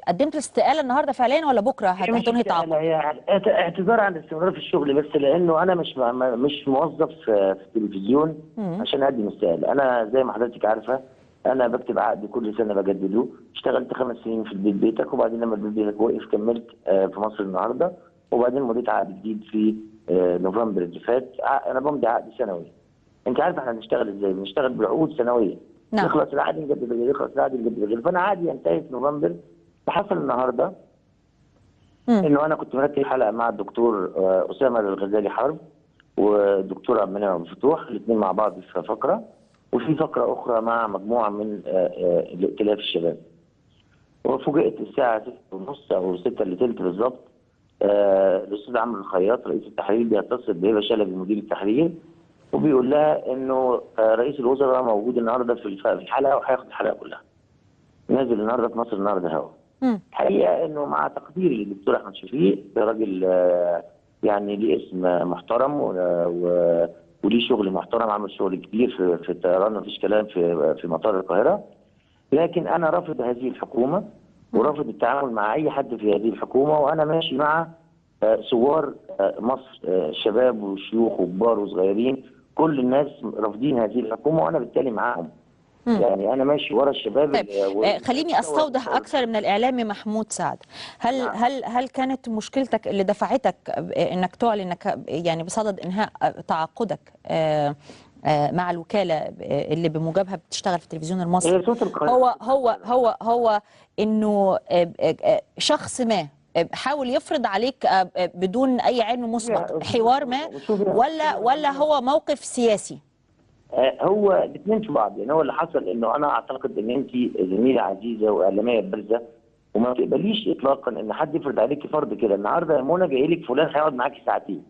قدمت الاستقالة النهارده فعليا ولا بكره هتنهي تعاقد؟ هي اعتذار عن الاستمرار في الشغل بس، لانه انا مش موظف في التلفزيون عشان اقدم استقالة. انا زي ما حضرتك عارفه انا بكتب عقد كل سنة بجدده، اشتغلت 5 سنين في البيت بيتك، وبعدين لما البيت بيتك وقف كملت في مصر النهارده، وبعدين مضيت عقد جديد في نوفمبر اللي فات. انا بمضي عقد سنوي. انت عارف احنا بنشتغل ازاي؟ بنشتغل بعقود سنوية. نعم. يخلص العقد نجدد غير، يخلص العقد نجدد غير، فانا عقدي ينتهي في نوفمبر. فحصل النهارده انه انا كنت مرتب حلقة مع الدكتور اسامة الغزالي حرب والدكتور عبد المنعم ابو فتوح، الاثنين مع بعض في فقره، وفي فقره اخرى مع مجموعة من الائتلاف الشباب. وفوجئت الساعة 6:30 او 5:45 بالظبط الاستاذ عمرو الخياط رئيس التحرير بيتصل بهبه شلبي مدير التحرير وبيقول لها انه رئيس الوزراء موجود النهارده في الحلقة وهياخد الحلقة كلها. نازل النهارده في مصر النهارده هوا. الحقيقة انه مع تقديري للدكتور احمد شفيق، ده راجل يعني ليه اسم محترم وليه شغل محترم، عمل شغل كبير في الطيران، مفيش كلام في مطار القاهرة. لكن انا رافض هذه الحكومة ورافض التعامل مع اي حد في هذه الحكومة، وانا ماشي مع ثوار مصر، شباب وشيوخ وكبار وصغيرين، كل الناس رافضين هذه الحكومة وانا بالتالي معاهم. يعني انا ماشي ورا الشباب. طيب خليني استوضح اكثر من الاعلامي محمود سعد. هل نعم. هل كانت مشكلتك اللي دفعتك انك تعلن انك يعني بصدد انهاء تعاقدك مع الوكالة اللي بموجبها بتشتغل في التلفزيون المصري هو هو هو هو انه شخص ما حاول يفرض عليك بدون اي علم مسبق حوار ما، ولا هو موقف سياسي؟ هو الاثنين في بعض. يعني هو اللي حصل انه انا اعتقد ان انت زميله عزيزه واعلاميه بارزة، وما تقبليش اطلاقا ان حد يفرض عليكي فرض كده. النهارده يا منى جاي لك فلان هيقعد معاكي ساعتين،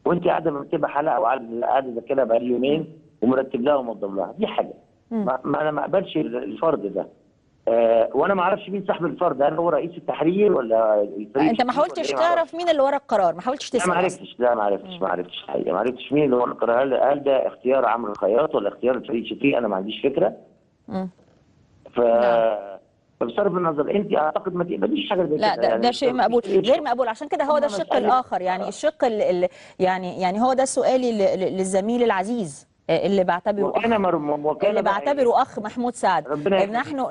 وانت قاعدة مرتبه حلقة وقاعدة ذاكرها بقالي يومين ومرتب لها وموضب لها، دي حاجة. ما انا ما اقبلش الفرض ده. وانا ما اعرفش مين صاحب الفرد، هل هو رئيس التحرير ولا الفريق؟ انت ما حاولتش تعرف مين اللي ورا القرار؟ ما حاولتش تسال؟ لا ما عرفتش، لا ما عرفتش، ما عرفتش الحقيقة، ما عرفتش مين اللي ورا القرار. هل ده اختيار عمرو الخياط ولا اختيار الفريق شفيق؟ انا ما عنديش فكرة. فبصرف النظر انت اعتقد ما تقبليش حاجة زي كده. لا ده, يعني ده شيء مقبول غير مقبول. عشان كده هو ده الشق الاخر، يعني الشق يعني هو ده سؤالي للزميل العزيز اللي بعتبره أخ، اللي بعتبره أخ محمود سعد.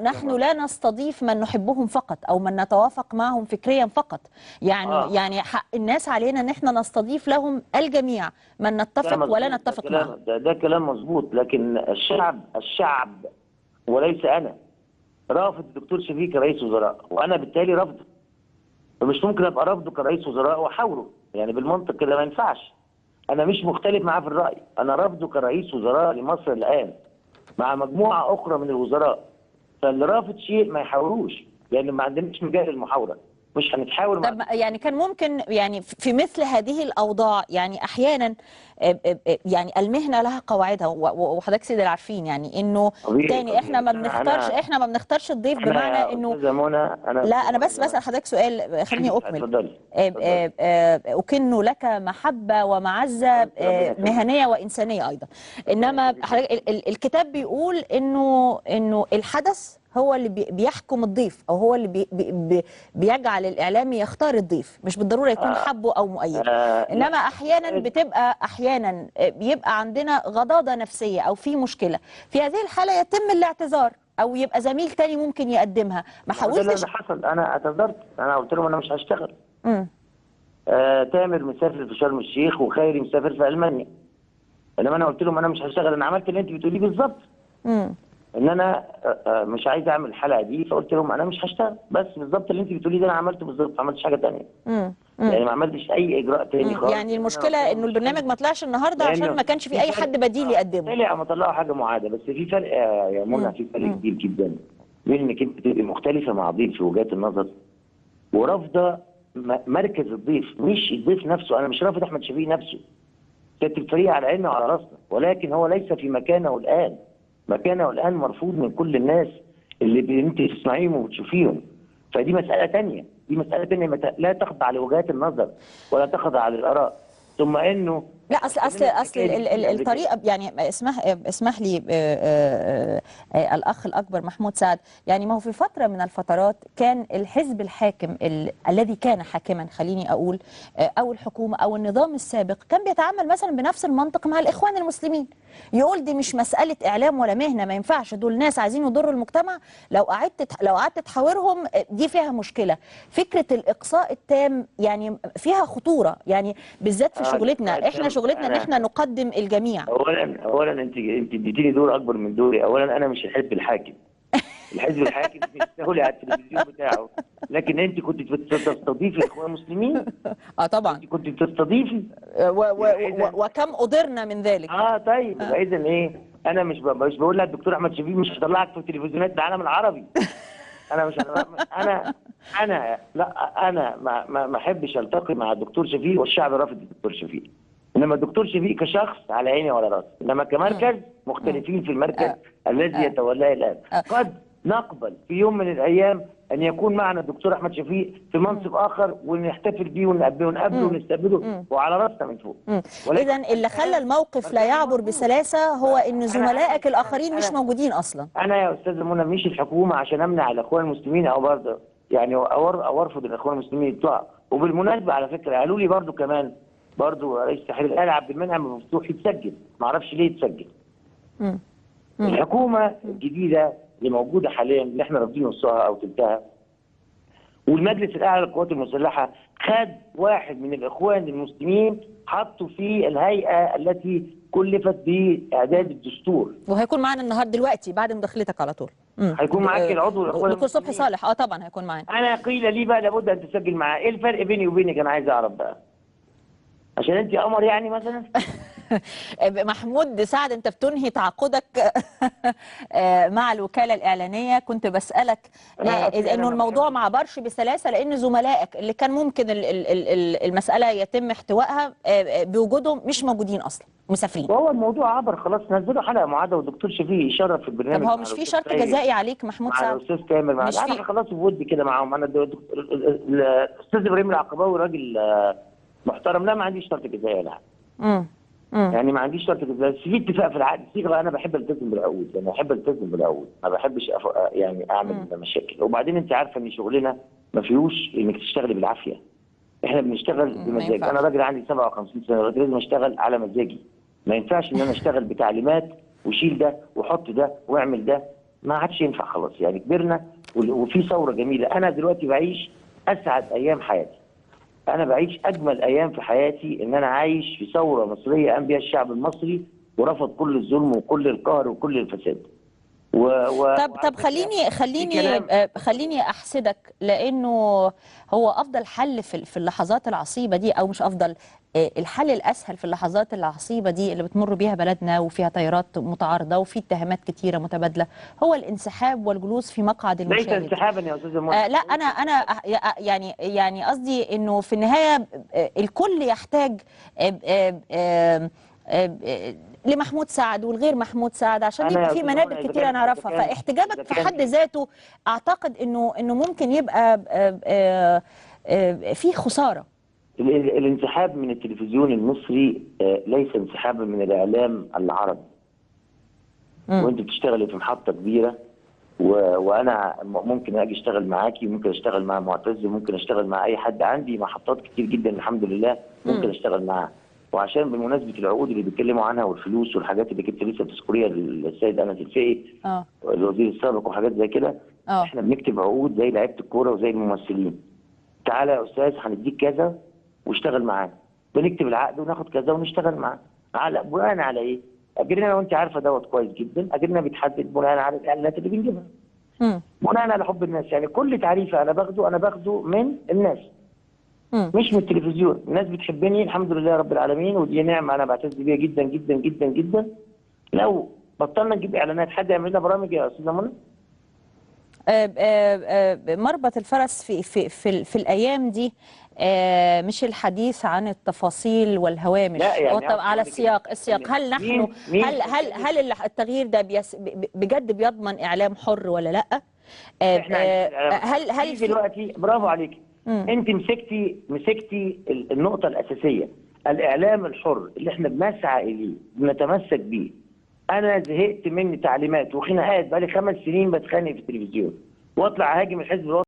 نحن لا نستضيف من نحبهم فقط أو من نتوافق معهم فكريا فقط، يعني يعني حق الناس علينا ان احنا نستضيف لهم الجميع من نتفق ولا نتفق معهم. ده كلام مظبوط، لكن الشعب وليس أنا رافض الدكتور شفيق كرئيس وزراء، وأنا بالتالي رافضه. فمش ممكن أبقى رافضه كرئيس وزراء وأحاوره، يعني بالمنطق كده ما ينفعش. أنا مش مختلف معاه في الرأي، أنا رافضه كرئيس وزراء لمصر الآن مع مجموعة أخرى من الوزراء. فاللي رافض شيء ما يحاوروش، لأن ما عندناش مجال للمحاورة، مش هنتحاور. طب يعني كان ممكن يعني في مثل هذه الأوضاع، يعني أحيانا يعني المهنة لها قواعدها، وحضرتك سيد العارفين يعني إنه تاني إحنا ما بنختارش، إحنا ما بنختارش الضيف، بمعنى إنه لا أنا بس بسأل حضرتك سؤال، خليني أكمل. اتفضلي. أكن لك محبة ومعزة مهنية وإنسانية أيضا، إنما حضرتك الكتاب بيقول إنه الحدث هو اللي بيحكم الضيف، او هو اللي بي بي بيجعل الاعلامي يختار الضيف، مش بالضرورة يكون حبه او مؤيدة. انما احيانا بتبقى، احيانا بيبقى عندنا غضاضه نفسية او في مشكلة، في هذه الحالة يتم الاعتذار او يبقى زميل تاني ممكن يقدمها. ما حاولتش؟ ده اللي حصل، انا اعتذرت، انا قلت لهم انا مش هشتغل. تامر مسافر في شرم الشيخ وخيري مسافر في المانيا، انما انا قلت لهم انا مش هشتغل. انا عملت اللي انت بتقوليه بالظبط. ان انا مش عايز اعمل الحلقة دي، فقلت لهم انا مش هشتغل، بس بالظبط اللي انت بتقوليه ده انا عملته بالظبط، ما عملتش حاجة ثانية. يعني ما عملتش اي اجراء ثاني خالص. يعني المشكلة انه البرنامج ما طلعش النهارده عشان ما كانش في اي حد بديل يقدمه. طلع ما طلعوا حاجة معاده، بس في فرق يا منى، في فرق كبير جدا بين انك انت تبقي مختلفة مع ضيف في وجهات النظر ورافضه مركز الضيف، مش الضيف نفسه. انا مش رافض احمد شفيق نفسه، كانت الفريق على عيننا وعلى راسنا، ولكن هو ليس في مكانه الان. مكانه الان مرفوض من كل الناس اللي انت تسمعيهم وبتشوفيهم. فدي مسالة ثانية، دي مسالة ثانية لا تخضع لوجهات النظر ولا تخضع للاراء. ثم انه لا اصل الطريقة، يعني اسمح لي الاخ الاكبر محمود سعد، يعني ما هو في فترة من الفترات كان الحزب الحاكم الذي كان حاكما، خليني اقول، او الحكومة او النظام السابق، كان بيتعامل مثلا بنفس المنطق مع الاخوان المسلمين، يقول دي مش مسالة اعلام ولا مهنة، ما ينفعش، دول ناس عايزين يضروا المجتمع، لو قعدت تحاورهم دي فيها مشكلة. فكرة الاقصاء التام يعني فيها خطورة، يعني بالذات في شغلتنا، احنا شغلتنا ان احنا نقدم الجميع. اولا انت اديتيني دور اكبر من دوري. اولا انا مش الحزب الحاكم، الحزب الحاكم بيستولي على التلفزيون بتاعه، لكن انت كنت بتستضيفي الاخوان المسلمين. طبعا انت كنت بتستضيفي وكم قدرنا من ذلك. طيب اذا ايه، انا مش بقول لك الدكتور احمد شفيق مش هطلعك في تلفزيونات العالم العربي. انا مش انا انا لا انا ما احبش التقي مع الدكتور شفيق، والشعب رافض الدكتور شفيق. انما الدكتور شفيق كشخص على عيني وعلى راسي، انما كمركز مختلفين في المركز الذي يتولاه الان. قد نقبل في يوم من الايام ان يكون معنا الدكتور احمد شفيق في منصب اخر ونحتفل بيه ونقابله ونستقبله وعلى راسنا من فوق. اذا اللي خلى الموقف لا يعبر بسلاسة هو ان زملائك الاخرين مش موجودين اصلا. انا يا استاذه منى مش الحكومة عشان امنع الاخوان المسلمين او برضه يعني او ارفض الاخوان المسلمين يطلعوا. وبالمناسبة على فكرة قالوا لي برضه كمان برضه رئيس التحرير قال عبد المنعم مفتوح يتسجل، ما اعرفش ليه يتسجل. الحكومة الجديدة اللي موجودة حاليا اللي احنا رافضين نصها او تلتها، والمجلس الاعلى للقوات المسلحة خد واحد من الاخوان المسلمين حطه في الهيئة التي كلفت باعداد الدستور. وهيكون معانا النهارده دلوقتي بعد مداخلتك على طول. هيكون معاك العضو الاخوان دكتور صبحي صالح. طبعا هيكون معانا. انا قيل لي بقى لابد ان تسجل معاه. ايه الفرق بيني وبينك؟ انا عايز اعرف بقى، عشان انت قمر يعني مثلا؟ محمود سعد، انت بتنهي تعاقدك مع الوكالة الاعلانية. كنت بسالك انه الموضوع ما عبرش بسلاسة لان زملائك اللي كان ممكن المسالة يتم احتوائها بوجودهم مش موجودين اصلا، مسافرين. وهو الموضوع عبر خلاص، نزلوا حلقة معاده والدكتور شفيق يشرف في البرنامج. طب هو مش في شرط جزائي عليك محمود سعد؟ مع الاستاذ تامر، مع انا خلاص بودي كده معاهم. انا الاستاذ ابراهيم العقباوي راجل محترم. لا ما عنديش شرط جزائي ولا حاجة. يعني ما عنديش شرط جزائي، بس في اتفاق في العقد. صيغة، انا بحب التزم بالعقود، انا بحب التزم بالعقود، ما بحبش يعني اعمل مشاكل. وبعدين انت عارفه ان شغلنا ما فيهوش انك تشتغلي بالعافية، احنا بنشتغل بمزاج. انا راجل عندي 57 سنة، راجل لازم اشتغل على مزاجي، ما ينفعش ان انا اشتغل بتعليمات وشيل ده وحط ده واعمل ده، ما عادش ينفع خلاص. يعني كبرنا وفي ثورة جميلة. انا دلوقتي بعيش اسعد ايام حياتي، أنا بعيش أجمل أيام في حياتي، إن أنا عايش في ثورة مصرية قام بها الشعب المصري ورفض كل الظلم وكل القهر وكل الفساد. طب خليني أحسدك، لأنه هو أفضل حل في اللحظات العصيبة دي، أو مش أفضل، الحل الأسهل في اللحظات العصيبة دي اللي بتمر بيها بلدنا وفيها تيارات متعارضة وفي اتهامات كتيرة متبادلة، هو الانسحاب والجلوس في مقعد المشاهد. ليس انسحابا يا أستاذة منى. لا أنا يعني قصدي إنه في النهاية الكل يحتاج لمحمود سعد والغير محمود سعد، عشان يبقى في منابر كتيرة نعرفها. فاحتجابك في حد ذاته أعتقد إنه ممكن يبقى في خسارة. الانسحاب من التلفزيون المصري ليس انسحابا من الإعلام العربي. وانت بتشتغلي في محطة كبيرة، وانا ممكن اجي اشتغل معاكي، وممكن اشتغل مع معتز، وممكن اشتغل مع اي حد. عندي محطات كتير جدا الحمد لله ممكن اشتغل معاها. وعشان بمناسبة العقود اللي بيتكلموا عنها والفلوس والحاجات اللي كنت لسه بتذكريها للسيد انس الفقي الوزير السابق وحاجات زي كده، احنا بنكتب عقود زي لعيبة الكورة وزي الممثلين. تعالى يا استاذ هنديك كذا واشتغل معانا، بنكتب العقد وناخد كذا ونشتغل معاه. على بناء على ايه؟ اجرنا، وانت عارفه دوت كويس جدا، اجرنا بيتحدد بناء على الاعلانات اللي بنجيبها. بناء على حب الناس، يعني كل تعريف انا باخده انا باخده من الناس. مش من التلفزيون. الناس بتحبني الحمد لله رب العالمين، ودي نعمه انا بعتز بيها جدا جدا جدا جدا. لو بطلنا نجيب اعلانات حد يعمل لنا برامج يا استاذه منى؟ مربط الفرس في في في, في الايام دي مش الحديث عن التفاصيل والهوامش، لا يعني على السياق هل نحن هل هل هل التغيير ده بجد بيضمن اعلام حر ولا لا؟ هل دلوقتي برافو عليك، انت مسكتي النقطة الاساسية. الاعلام الحر اللي احنا بنسعى اليه بنتمسك بيه. انا زهقت من تعليمات وخناقات، بقالي 5 سنين بتخانق في التلفزيون واطلع اهاجم الحزب الوطني.